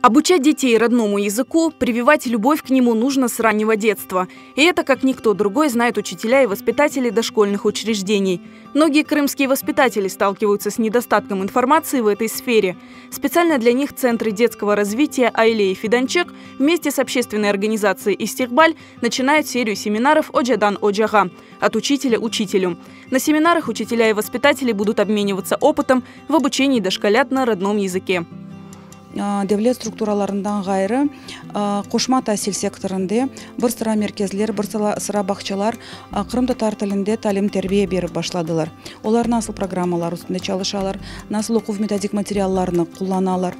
Обучать детей родному языку, прививать любовь к нему нужно с раннего детства. И это, как никто другой, знают учителя и воспитатели дошкольных учреждений. Многие крымские воспитатели сталкиваются с недостатком информации в этой сфере. Специально для них Центры детского развития Айле и Фиданчык вместе с общественной организацией «Истикбаль» начинают серию семинаров «Ocadan ocağa» от учителя учителю. На семинарах учителя и воспитатели будут обмениваться опытом в обучении дошколят на родном языке. Devlet strukturalarından ğayrı, qoşma tasil sektorında bir sıra merkezler, bir sıra bağçalar qırımtatar tilinde talim-terbiye berip başladılar. Olar nasıl programmalar üstünde çalışalar, nasıl oquv-metodik materiallarnı qullanalar,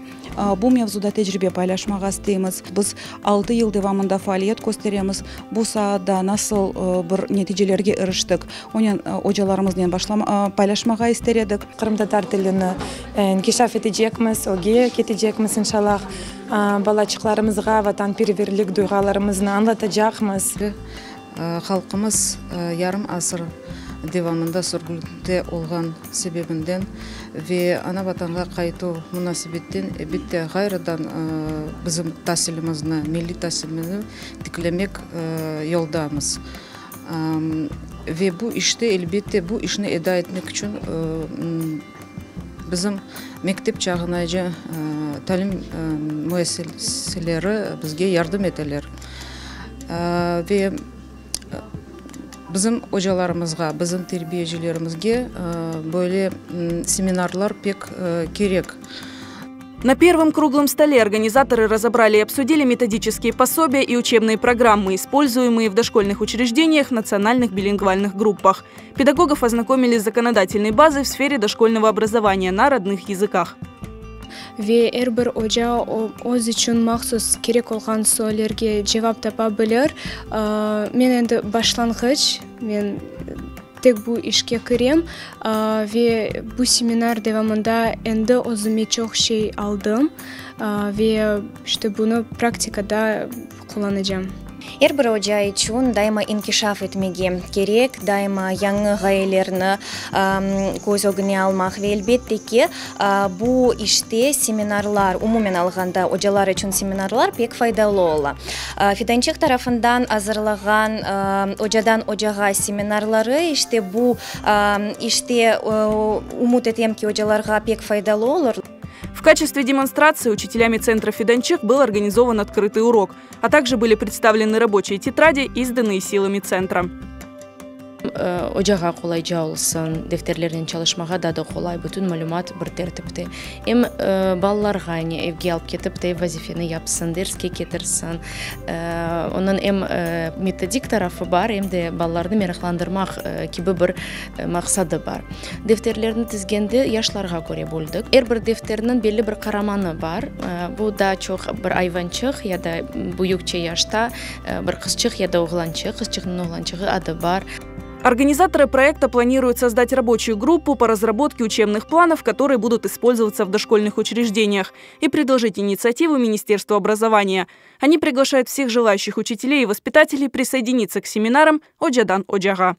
bu mevzuda tecribe paylaşmağa isteymiz. Biz altı yıl devamında faaliyet kösteremiz, bu saada nasıl bir neticelerge iriştik, onen ocalarımıznen paylaşmağa ister edik. Qırımtatar tilini inkişaf etecekmiz, ögge ketecekmiz, inşallah. Balaçıqlarımızğa vatanperverlik duyğularımıznı añlatacaqmız. Halqımız yarım asır devamında sürgünlikte olğan sebebinden ve ana-Vatanğa qaytuv munasebetten, elbette, ğayrıdan bizim tasilimizni, milliy tasilimizni tiklemek yoldamız. Ve bu işte, elbette, bu işni eda etmek içün bizim mektep çağınace talim müessiseleri bizge yardım eteler. Ve bizim ocalarımızğa, bizim terbiyecilerimizge böyle seminarlar pek kerek. На первом круглом столе организаторы разобрали и обсудили методические пособия и учебные программы, используемые в дошкольных учреждениях в национальных билингвальных группах. Педагогов ознакомили с законодательной базой в сфере дошкольного образования на родных языках. Ve er bir oca öz içün mahsus kerek olğan suallerge cevap tapa bilir. Men endi başlanğıç, men tek bu işke kirem ve bu seminar devamında endi özüme çoq şey aldım ve işte bunı praktikada qullanacağım. Er bir oca içün daima inkişaf etmege kerek, daima yañı ğayelerni köz ögüne almaq ve elbette ki, bu işte seminarlar, umumen alğanda ocalar içün seminarlar pek faydalı ola. Fidançıq tarafından azırlağan Ocadan ocağa seminarları işte bu işte ümüt etem ki, ocalarğa pek faydalı olur. В качестве демонстрации учителями центра «Фиданчык» был организован открытый урок, а также были представлены рабочие тетради, изданные силами центра. Ocağa qolayca olsun, defterlernen çalışmağa daa da qolay, bütün malümat bir tertipte. Em balalarğa, yani evge alıp ketip de vazifeni yapsın, derske ketirsin. Onıñ em metodik tarafı bar, em de balalarnı meraqlandırmaq kibi bir maqsadı bar. Defterlerni tizgende yaşlarğa köre böldik. Er bir defterniñ belli bir qaramanı bar. Bu daa çoq bir ayvançıq ya da büyükçe yaşta bir qızçıq ya da oğlançıq, qızçıqnıñ oğlançığı adı bar. Организаторы проекта планируют создать рабочую группу по разработке учебных планов, которые будут использоваться в дошкольных учреждениях, и предложить инициативу Министерству образования. Они приглашают всех желающих учителей и воспитателей присоединиться к семинарам «Ocadan ocağa».